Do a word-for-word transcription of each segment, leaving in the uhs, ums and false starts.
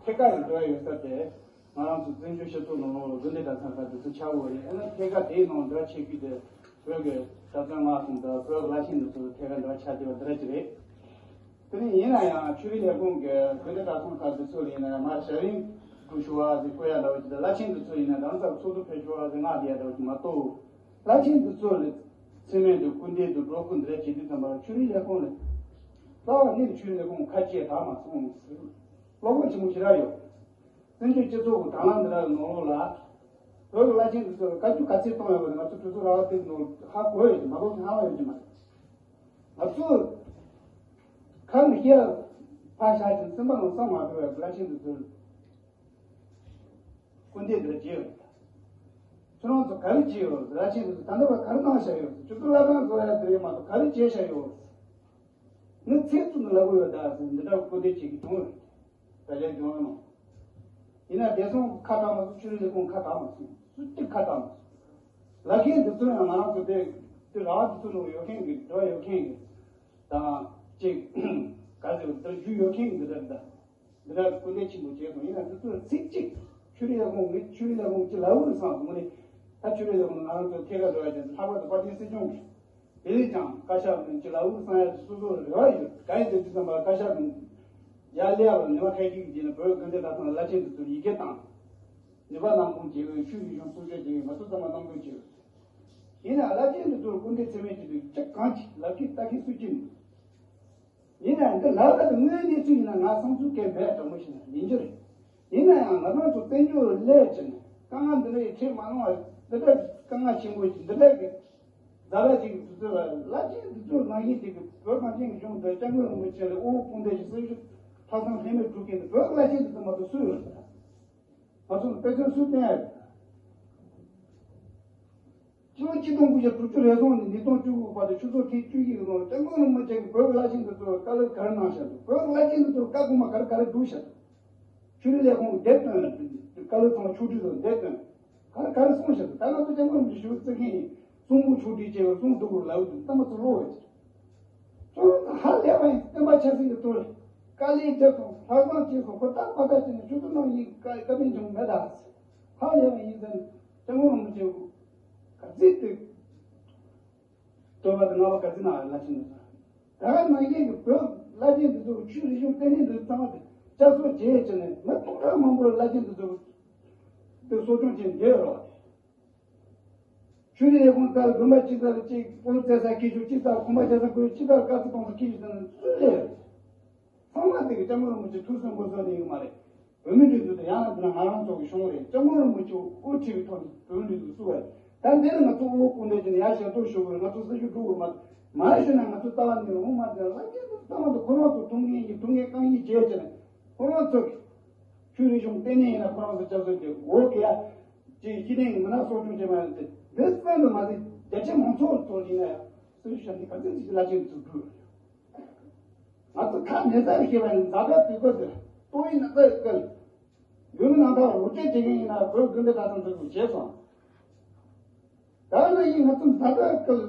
ཐད་ཀར་གྱི་འབྲེལ་བ་ཡོད་ས་དེ། ང་རང་ཚོ་བཙན་བྱོལ་སྤྱི་ཚོགས་ནང་ལོགས་ལ་དགོན་སྡེ་གྲྭ་ཚང་ཁག་དེ་ཚོ་ཆགས་ཡོད་རེད། ཨ་ནི་ཐད་ཀར་དེའི་ནང་འབྲེལ་བ་ཆད་རྒྱུ་དེ་བོད་ཀྱི་གྲྭ་བཙུན་མངའ་གསུམ་དང་བོད་ཀྱི་བླ་ཆེན་འདི་ཚོ་ཐད་ཀར་འབྲེལ་བ་ཆགས་བསྡད་པ་འདི་འདྲ་ཅིག་རེད། དེ་ནས་ཡིན་ན་ཡང་ཆོས་རིག་ལས་ཁུངས་ཀྱི་དགོན་སྡེ་གྲྭ་ཚང་ཁག་དེ་ཚོ་ལ་ཡིན་ན་ཡང་མར་ཞབས་རིམ་སྒྲུབ་ཞུ་བ་ཟེར་བཀོད་ཡ་འདྲ་བོ་ཅིག་དང་། བླ་ཆེན་དེ་ཚོ་ཡིན་ན་རང་སར་ཚོགས་འདུ་ཕེབས་ཞུ་བ་ཟེར་མངགས་བསྡད་ཡ་འདྲ་བོ་ཅིག་མ་གཏོགས། བླ་ཆེན་དེ་ཚོ་ལ་མཚན་སྨད་དུ་སྐུ་འདྲེན་དུ་སྒྲོག་སྐུ་འདི་འདྲ་བྱེད་དུས་ཙམ་པར་ཆོས་རིག་ལས་ཁུངས་ལ་རྩ་བ་ནས་ཆོས་རིག་ལས་ཁུངས་ཁ་གཅིག་གྲགས་མ་སོང་ཟེར། བློ་ཕམ་ཆེན་པོ་ཞེ་དྲག་ཡོད། བཙན་བྱོལ་སྤྱི་ཚོགས་ཀྱི་དྲ་ལམ་འདི་འདྲ་ནང་ལོགས་ལ་བོད་ཀྱི་བླ་ཆེན་དེ་ཚོ་ལ་བཀའ་བཀྱོན་ག་ཚད་གཏོང་ཡོད་པ་དེ་ང་ཚོ་གྲོས་ཚོགས་ར་བ་དེ་ནང་ཧ་གོ་ཡོད་ཀྱི་མ་གཏོགས་སྣང་བ་ཡོད་ཀྱི་མ་རེད། ང་ཚོ་ཁ་ནས་སྐད་ཕར་བཞག་ཅིང་སེམས་པ་ནང་བསམ་མ་ཕོད་པའི་བླ་ཆེན་དེ་ཚོར་སྐུར་འདེབས་འདི་བྱས་ཡོད། ཁྱོད་རང་ཚོ་ག་རེ་བྱས་ཡོད། བླ་ཆེན་དེ་ཚོ་ད་ལྟ་བར་ག་རེ་གནང་བཞག་ཡོད། ཁྱོད་ཚོ་བླ་བྲང་བཟོ་ཡ་དེ་རེད་མ་གཏོགས་ག་རེ་བྱས་བཞག་ཡོད། ངས་ཚིག་ཙམ་དུ་ལབ་དགོས་ཡོད་ད་ཟེར་འདི་འདྲ་སྐུར་འདེབས་བྱེད་ཀྱི་བྱུང་ཡོད། ད་ལན་བྱུང་ཡོད་མ། ཡིན་ན་བདེ་སྲུང་ཁ་གྲགས་མ་སོང་། ཆོས་རིག་ལས་ཁུངས་ཁ་གྲགས་མ་སོང་། སུ་གཅིག་ཁ་གྲགས་མ་སོང་། ལབ་མཁན་འདི་ཚོ་ཡང་ང་རང་ཚོ་དེ་དེ་ར་བ་འདི་ཚོ་ནང་ཡོད་མཁན་གྱི་འབྲེལ་བ་ཡོད་མཁན་གྱི་དང་གཅིག་ག་ཟེར་བ་དེ་རྒྱུས་ཡོད་མཁན་གྱི་འདི་འདྲ་འདི་འདྲ་འདི་འདྲ་སྐུར་འདེབས་ཆེན་པོ་བྱས་སོང་། ཡིན་ན་འདི་ཚོ་ཚིག་གཅིག་ཆོས་རིག་ལས་ཁུངས་ངས་ཆོས་རིག་ལས་ཁུངས་ཀྱི་ལབ་དགོས་བསམ་སོང་། ངས་ད་ཆོས་རིག་ལས་ཁུངས་ང་རང་ཚོ་ཐད་ཀར་འབྲེལ་བ་བྱས་ལྷག་པར་དུ་དཔལ་ལྡན་སྲིད་སྐྱོང་གིས། དེ་ལས་ཀྱང་བཀའ་ཤག་གི་ལ་འུར་གསང་ཡ་སོ་སོར་རེ་བ་ཡོད། གང་ཡིན་དེ་དུས་ཙམ་པར་བཀའ་ཤག་གི་ཡར་སླེབས་པར་ཉི་མ་ཁ་ཤས་ཀྱི་རྗེས་ནས་བོད་དགོན་སྡེ་ཁག་ཚང་ལ་བླ་ཆེན་དེ་ཚོར་ཡི་གེ་བཏང་། ནུས་པ་གནང་སྐོང་བྱེད་དགོས། ཆོས་རིག་གཞུང་སྲུང་སྐྱོབ་བྱེད་དགོས། ང་ཚོ་ཚང་མ་གནང་དགོས་ཀྱི་ཡོད། ཡིན་ནའང་བླ་ཆེན་དེ་ཚོར་སྐུར་འདེབས་ཚད་མེད་བྱེད་དུས་ཅི་གང་ཅི་ལབ་མཁན་ལྟ་མཁན་སུ་གཅིག་མི་འདུག་ཡིན་ནའང་འདི་ལབ་ལབ་དུས་དངོས་གནས་ཚུལ་ཡིན་ན་ང་བསམ་ཚུལ་གལ་འབད་དྲང་པོ་ཞིག་ན་ཡིན་རྒྱུ་རེད། ཡིན་ན་ཡང་ང་རང་ཚོ་བཙན་བྱོལ་སླེབས་བྱས་ནས་དཀའ་ངལ་འདི་འདྲ་ཡི་འཕྲད་མ་མྱོང་བ། འདི་འདྲ་དཀའ་ངལ་ཆེན་པོ་ཞིག་འདི་འདྲ་གི་ཛ་དྲག་ཅིག་གི་དུས་ཚོད་ལ་བླ་ཆེན་འདི་ཚོ་ནང་བཞིན་དེ་གི་བོད་གངས་ཅན་གྱི་ལྗོངས་འདི་སྐྱབས་མགོན་རིན་པོ་ཆེ་ལ་དབུ་བོ་དཔུང་འདེགས་ཀྱི་སྲི་ཞུ་ཐབ་ཚང་ལྷད་མེད་སྒྲུབ་མཁན་དེ་བོད་བླ་ཆེན་འདི་ཚོ་མ་གཏོགས་སུ་ཡོད་རེད། ང་ཚོ་ལ་དཔེ་མཚོན་སུས་བསྟན་ཡ་རེད། ཕྱི་ལོ་ཆིག་སྟོང་དགུ་བརྒྱ་དྲུག་ཅུ་རེ་ཟུང་ནས་ཉིས་སྟོང་བཅུ་དགུ་བར་དུ་ཆུ་ཚོད་ཐེངས་བཅུ་བཞི་གི་ནང་སྐྱབས་མགོན་རིན་པོ་ཆེ་གིས་བོད་ཀྱི་བླ་ཆེན་འདི་ཚོར་བཀའ་སློབ་ག་རེ་གནང་བཞག་འདུག་བོད་ཀྱི་བླ་ཆེན་འདི་ཚོར་བཀའ་དགོངས་པ་ག་རེ་ག་རེ་བསྒྲུབས་བཞག་འདུག་ཆོས་རིག་ལས་ཁུངས་འདིར་བཏོན། བཀའ་སློབ་ཚང་མ་ཕྱོགས་སྒྲིག་དང་འདིར་བཏོན། ག་རེ་ག་རེ་གསུངས་བཞག་འདུག་ད་ང་ཚོ་སྐྱབས་མགོན་རིན་པོ་ཆེ་ཞུ་བརྩི་མཁན་ཡིན། གསུང་འབུམ་ཕྱོགས་སྒྲིག་བྱས་པའི་གསུང་སྡུག་གུ་ལའུ་དང་ཚང་མ་ཚོ་ཀློག་བྱས། ཁྱོད་ཚོ་ཧ་ལས་པ་ཡིན། བསྟན་པ་ཆབ་སྲིད་ཀྱི་ཐོག་ལ་དཀའ་ལས་བརྒྱབ་སོང་། ལྷག་བསམ་བྱས་སོང་། ཧུར་ཐག་ཕར་ཐག་བྱས་ནས་ཁྱོད་ཚོ་ནང་བཞིན་བཀའ་བཀའ་དྲིན་ཆེན་པོ་མེད་ད། ཧ་ལས་པ་ཡིན་ཟེར་ནས་སྐྱབས་མགོན་རིན་པོ་ཆེ་ག་ཚིག་དེ། བསྟོད་པ་དང་བསྔགས་པ་ག་ཚོད་གནང་བ་ལ་ཕྱིན་ནས་ད་ག་ནང་བཞིན་གྱི་བོད་བླ་ཆེན་འདི་ཚོ་ཆོས་རིག་གཞུང་བསྟན་གནས་འདི་ཚང་མ་དེ་བསྐྱར་གསོ་བྱས་བྱས་ནས་མི་སྟོང་ཕྲག་མང་པོ་བླ་ཆེན་འདི་ཚོ་དེ་གསོ་སྐྱོང་བྱས་བསྡད་ཡོད་རེད་བ། ཆོས་རིག་ལས་ཁུངས་ལྟར་དགོན་པ་གཅིག་ལྟར་གཅིག་སྤོ་ལོ་རྩེད་ས་སྐྱིད་ཆུ་གཅིག་ལྟར་ཁང་པ་རྒྱག་ས་དགོས་གཅིག་ལྟར་དཀའ་ཚེགས་གཏོང་ས་སྐྱིད་ཆུ་ལྟར་སུས་ལས་ཡོད། ཚང་མ་དེ་གི་སྐྱབས་མགོན་རིན་པོ་ཆེ་ཐུགས་སུན་པོ་བཟོས་ནས་ཡོད་མ་རེད། བོད་མི་འདི་ཚོ་དང་ཡང་ན་འདི་ན་ང་རང་ཚོ་གི་གཞུང་རེད། སྐྱབས་མགོན་རིན་པོ་ཆེ་དབུ་ཁྲིད་ཀྱི་ཐོག་ནས་བོད་མི་འདི་ཚོ་བསུ་བ་རེད། ད་འདི་ལ་ང་ཚོ་དབུ་དཔུང་འདེགས་བྱས་ནས་ཡར་ཞལ་ཏོག་ཞུ་དགོས་རེད། ང་ཚོ་སྲི་ཞུ་སྒྲུབ་དགོས་རེད་མ། མ་ཞུས་ན་ང་ཚོ་རྩ་བ་ནས་འོང་མ་འདི་ལ་སྐྱེས་ཚོ་རྩ་བ་འདི་ཁོ་རང་ཚོ་ཐུགས་འགན་གྱིས་ཐུགས་འགན་རྐང་གཉིས་བརྗེས་བྱས་ནས་ཁོ་རང་ཚོ་གི་ཆོས་རིག་གཞུང་བསྟན་གནས་ཡིན་ན་ཁོ་རང་ཚོ་སྐྱབས་བཅོལ་བྱས་འོ་གི་ཡ་ཅིག་སྤྱི་བསྟན་གྱི་མི་སྣ་གསོ་སྐྱོང་བྱས་མ་ཡོང་ཚེ་འདི་ཙམ་དུ་མ་ཟད་རྒྱ་ཆེ་མང་ཚོགས་ཚོ་ཡིན་ན་ཡང་སྲི་ཞུ་བྱ་འདི་ག་ཚོད་ཅིག་བླ་ཆེན་ཚོ་སྒྲུབ། ང་ཚོ་ཁ་ནས་ཟ་ཤེས་པ་ཡིན། ཛ་དྲག་དུས་སྐབས་དེར་ཏོག་དབྱིབས་ན་ཚ་སྐབས་ཡུལ་མི་ནང་ཐག་རོགས་སྐྱོར་བྱེད་མཁན་ཡིན་ན་བོད་དགོན་སྡེ་གྲྭ་ཚང་ཚོ་བྱས་སོང་། ད་ནི་ཡིན་ང་ཚོ་ཛ་དྲག་སྐབས་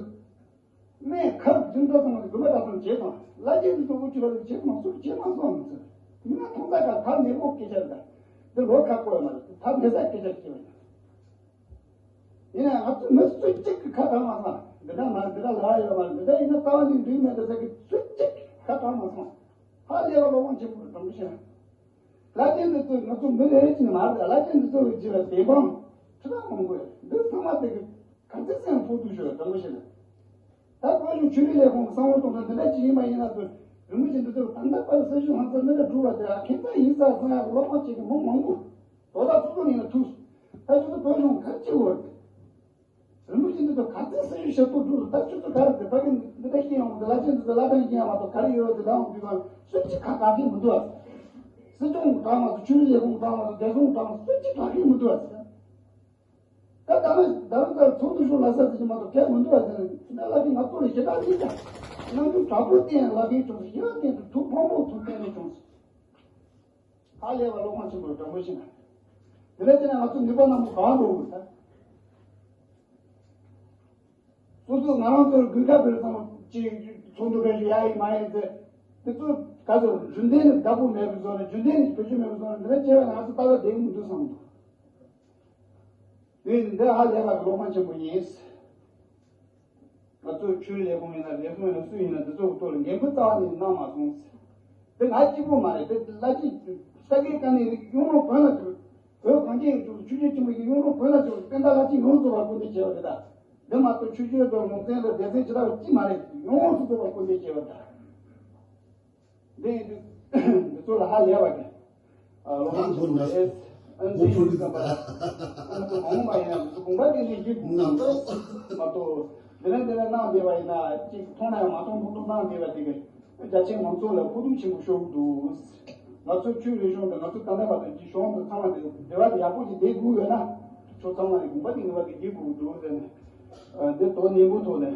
སྨན་ཁབ་རྒྱུན་འགྲོ་ཚང་མ་དགོན་པ་གྲྭ་ཚང་བྱས་སོང་། བླ་ཆེན་ཚོ་དབུ་ཁྲིད་པ་ལ་བྱེད་མ་སོང་བྱེད་མ་སོང་མི་ཚོ་མི་ང་ཐོག་མཐའ་ཁ་ཐག་ནས་འོག་སྐད་ཆ་ད་འདི་ལོ་ཁ་བསྐོར་མ་རེད། ཐག་ནས་ཟ་སྐད་ཆ་བྱེད་པ་ཡིན། ཡིན་ནའང་ང་ཚོ་མི་སུ་གཅིག་གིས་ཁ་གྲག་མ་སོང་། འདི་འདྲ་མ་རེད། འདི་འདྲ་ལབ་ཡོད་མ་རེད། འདི་འདྲ་ཡིན་ན་རྩ་བ་ནས་འགྲིག་མེད་འདུག་ཟེར་གི་སུ་གཅིག་གིས་ཁ་གྲག་མ་སོང་། ཧ་ལས་པ་བློ་ཕམ་ཆེན་པོ་རེད། དྲང་པོ་བཤད་ན། བླ་ཆེན་འདི་ཚོ་ང་ཚོ་མི་རེ་རེ་གཅིག་ནས་མ་རེད། བླ་ཆེན་འདི་ཚོ་གི་རྗེས་ལ་བདེན་དཔང་ཁྲི་ཕྲག་མང་པོ་ཡོད། འདི་ཚང་མ་དེ་གི་ག་ཚོད་སེམས་ཕོག་ཐུབ་ཤོག་དྲང་པོ་བཤད་ན། ད་བོད་གཞུང་ཆོས་རིག་ལས་ཁུངས་ཀྱི་བསམ་བློ་གཏོང་སྟངས་འདི་འདྲ་ཅིག་ཡིན་པ་ཡིན་ན་ཚོ་རིན་པོ་ཆེ་འདི་ཚོ་ད་ལྟ་བར་སྲི་ཞུ་ཧང་སང་འདི་འདྲ་བསྒྲུབས་པ་དེ་ཨ་ཁྱེད་ཚ་ཡིན་ས་སོང་ཡ་བློ་ཕམ་བྱེད་མཁན་མི་མང་པོ། དོ་བདག་སོ་སོ་ཡིན་ན་ཐུག་ད་ཁྱོད་ཚོ་བོད་གཞུང་ག་རེ་བྱེད་དགོས་རེད། རིན་པོ་ཆེ་འདི་ཚོ་ག་ཚོད་སྲི་ཞུ་ཞབས་ཏོག་སྒྲུབ་རེད། ད་ཁྱོད་ཚོ་ག་རེ་བྱེད་ཕ་གི་འདི་འདྲ་སྐྱེ་ཡོང་གི་བླ་ཆེན་འདི་ཚོ་བླ་བྲང་སྐྱེ་ཡ་མ་གཏོགས་ག་རེ་ཡོད་དེ་ལའང་འདུས་པ་སུ་གཅིག་ཁ་གྲག་གིན་མི་འདུག་ཨ། སྲིད་སྐྱོང་གྲག་མ་གཏོགས་ཆོས་རིག་ལས་ཁུངས་གྲག་མ་གཏོགས་རྒྱལ་སྲུང་གྲག་མ་གཏོགས་སུ་གཅིག་གྲག་གིན་མི་འདུག་ཨ། ད་ད་ནི་ད་རུང་ད་ཚོགས་འདུ་ཤོག་ལ་ས་དེ་ཅི་མ་གཏོགས་གལ་མི་འདུག་ཨ། དེ་ནི་ད་བླ་ཆེན་ང་ཚོ་ལ་ཞེ་དྲག་ཡིན་ཀྱང་རྣམ་འགྱུར་དྲག་པོ་བསྟན་ལ་གིན་བྱུང་སོང་། ཞེ་དྲག་བསྟན་དུ་ཐུགས་ཕམ་པོ་ཐུགས་བསྟན་ནས་བྱུང་སོང་། ཧ་ལས་པ་བློ་ཕམ་ཆེན་པོ་དྲང་པོ་བཤད་ན། དེ་ལས་དེ་ནས་ང་ཚོ་ནུས་པ་སྣ་མང་གང་འགྲོ་དགོས་ད། སོ་སོ་ང་རང་ཚོར་དགོས་ཁ་བེར་ཙམ་ཅིག་ཚོགས་འདུ་བེད་སྤྱོད་ཡ་ཡིན་མ་ཡིན་ཚེ། དེ་ཚོ་ ད་ཚོ་རྒྱུན་ལྡན་ནི་བདག་པོ་མེད་པའི་བཟོ་ནས། རྒྱུན་ལྡན་ནི་བེད་སྤྱོད་མེད་པའི་བཟོ་ནས། འདི་འདྲ་བྱས་པ་ན་ང་ཚོ་ཏག་ཏག་བསྡད་ཀྱི་མི་འདུག་བསམ་འདུག་དེ་ཡིན་འདི་ཧ་ལས་པ་གི་སློབ་མ་ཆེན་པོ་ཡིན། ང་ཚོ་ཆོས་ལས་ཁུངས་ཡིན་ན་ལས་ཁུངས་ཡིན་ན་སུ་ཡིན་ན་འདི་ཚོ་གི་ཐོག་ལ་འགན་འཁུར་རྩ་བ་ནས་གནང་མ་སོང་ཟེར། དེ་ང་གཅིག་པུ་མ་རེད། དེ་བླ་སྤྱི་ས་དགེ་བཀའ་ནས་རིགས་གཡུང་དྲུང་བོན་ལ་བཅོལ། བོད་གངས་ཅན་ཡུལ་དུ་ཆོས་བརྒྱུད་ཆེན་པོ་ཞིག་གཡུང་དྲུང་བོན་ལ་བཅོལ། བསྟན་བདག་བླ་སྤྱི་ཡོངས་རྫོགས་པ་སྐུ་འདེབས་བྱས་པ་རེད་ད། འདི་མ་གཏོགས་ཆོས་བརྒྱུད་དང་ལུང་ཚན་དང་སྡེ་ཚན་ཇི་ལྟ་བ་གཅིག་མ་རེད། ཡོངས་སུ་རྫོགས་པ་སྐུ་འདེབས་བྱས་པ་ད། འདི་ཡིན་དུས་འདི་ཚོ་ལ་ཧ་ལས་པ་གི་ཨ་སློབ་མ་ཚོ་ཨེ་ཨ་འཛིན་ཡིན་བསམ་པ། ཨ་ནི་ཚོ་གང་མ་ཡིན་ན་ཚོ་དགོངས་པ་དེ་ནས་ཡིན་མ་གཏོགས་མ་གཏོགས་འདི་ནས་འདི་ནས་གནང་བསྡད་པ་ཡིན་ན་གཅིག་མཐོང་ན་ཡང་མ་མཐོང་མཐོང་མཐོང་གནང་བསྡད་པ་དེ་གི་རྒྱ་ཆེན་མང་ཚོགས་ལ་ཕོག་ཐུག་ཆེན་པོ་ཤོར་གི་འདུག་ང་ཚོ་ཆོས་རིག་གཞུང་དང་ང་ཚོ་ད་ལྟ་བར་དུ་གྱི་གཞུང་དང་ཚང་མ་དེ་འབྲེལ་བ་དེ་ཡག་པོ་ཅིག་བསྡད་དགོས་ཡོད་ན་ཁྱོད་ཚང་མ་ལ་དགོངས་པ་དེ་ངེས་པར་དུ་བཞེས་དགོས་ཀྱི་འདུག་ཟེར་ནས་འདི་དོ་ནན་པོ་ཐོག་ནས།